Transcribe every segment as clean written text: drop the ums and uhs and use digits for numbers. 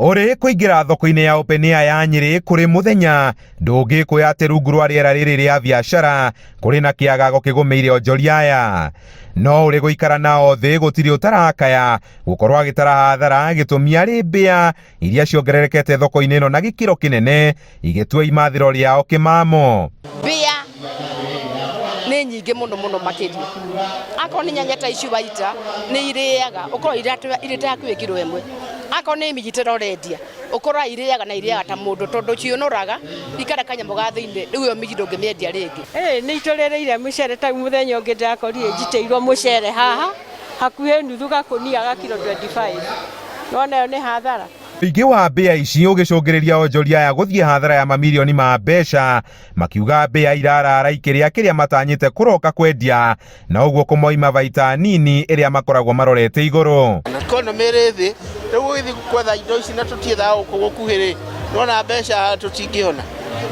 Ũrĩ kũingĩra thoko-inĩ ya Open Air ya Nyĩrĩ kũrĩ mũthenya ndũngĩkũya atĩ rungu rwa rĩera rĩrĩ rĩa biacara kũrĩ na kĩagago kĩgũmĩire onjoria aya. No ũrĩ gũikara nao thĩ gũtirĩ ũtarakaya gũkorwo agĩtara hathara gĩtũmi arĩ mbĩa iria ciongererekete thoko-inĩ ĩno na gĩkĩro kĩnene igĩtua imathĩro rĩao kĩmamo. Mbĩa nĩ nyingĩ mũno mũno makĩria. Akorwo nĩ nyanya ta ici waita nĩ irĩaga ũkorwo irĩ ta hakuhĩ kiro ĩmwe. Akorwo nĩ mĩgitĩra ũrendia ũkorwo irĩaga na irĩaga ta mũndũ tondũ ciũnũraga ikarĩa kanyamũ ga thĩinĩ rĩu ĩyo migi ndũngĩmĩendia rĩngĩ. Ĩĩ nĩ itũrĩrĩire mũcere ta rĩu mũthenya ũngĩ ndĩrakorire njitĩirwo mũcere haha hakuhĩ nuthu gakũnia ga kiro 25. Nĩwona ĩyo nĩ hathara. Ũingĩ wa mbĩa ici ũgĩcũngĩrĩria onjoria aya gũthiĩ hathara ya mamirioni ma mbeca, makiuga mbĩa irarara ikĩrĩa kĩrĩa matanyĩte kũroka kwendia na ũguo kũmoima baita nini ĩrĩa makoragwo marorete igũrũ. Economy ĩrĩ thĩ, rĩu ũgĩthiĩ gwetha indo ici na tũtiethaga gũkũ gũkuhĩ rĩ, nĩwona mbeca tũtingĩona.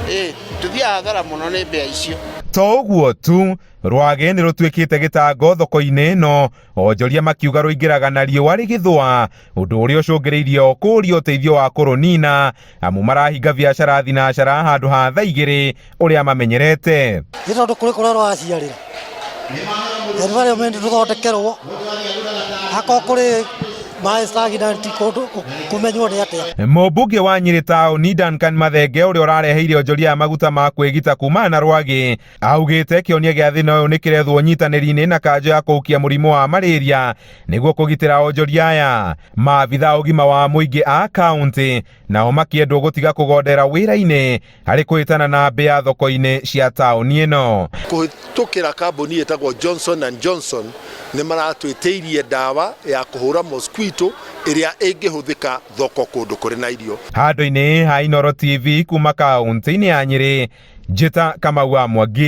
Ĩĩ, tũthiaga hathara mũno nĩ mbĩa icio. To ũguo tu, rwagĩ nĩ rũtuĩkĩte gĩtango thoko-inĩ ĩno, onjoria makiuga rũingĩraga na riũa rĩgĩthũa, ũndũ ũrĩa ũcũngĩrĩirie o kũũria ũteithio wa kũrũnina, amu marahinga biacara thinacara handũ ha thaa igĩrĩ ũrĩa mamenyerete. Nĩ tondũ kũrĩ kũrĩa rũraciarĩra environment tũthondekerwo akorwo kũrĩ maĩ stagnant kũndũ kũmenywo nĩ atĩa. Mũmbunge wa Nyĩrĩ taũni Duncan Mathenge ũrĩa ũrareheire onjoria aya maguta ma kwĩgita kumana na rwagĩ augĩte kĩhonia gĩa thĩna ũyũ nĩ kĩrethwo nyitanĩri-inĩ na kanjũ ya kũhukia mũrimũ wa malaria nĩguo kũgitĩra onjoria aya. Maabitha a ũgima wa mũingĩ a kaũntĩ nao makĩendwo gũtiga kũgondera wĩra-inĩ harĩ kũhĩtana na mbĩa thoko-inĩ cia taũni ĩno. Kũhĩtũkĩra kambuni ĩtagwo Johnson and Johnson nĩ maratwĩtĩirie ndawa ya kũhũra mosquito ĩrĩa ĩngĩhũthĩka thoko kũndũ kũrĩ na irio. Handũ-inĩ ha Inooro TV kuma kaũntĩ-inĩ ya Nyĩrĩ, Njĩta Kamau wa Mwangi.